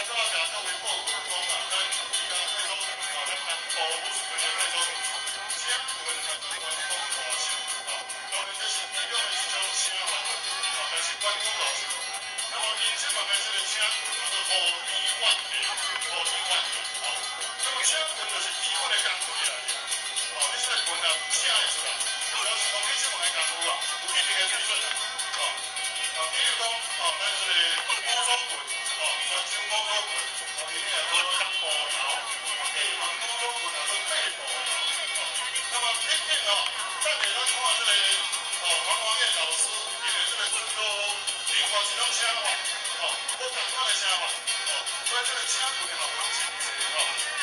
拄仔共各位報告講啊，咱而家叫做啊，咱南部武術團的叫做請拳啊，做關公大秀啊，當然這是基本的一種請法啊，但是關公老師，那麼𪜶這門的這個請拳叫做虎天萬地，虎天萬地啊。那麼請拳就是基本的功夫來的，哦，你這個拳啊請會出來，表示講你這門的功夫啊，有一定的水準啊，哦，啊，比如講，哦，咱這個五祖拳，哦，傳承五祖拳，哦，伊個叫做十步頭，下門五祖拳叫做八步頭，哦，那麼畢竟哦，等下咱看這個，哦，黃黃燕老師，伊的這個拳路另外一種請法，哦，無仝款的請法，哦，所以這個請拳的學問真濟，哦。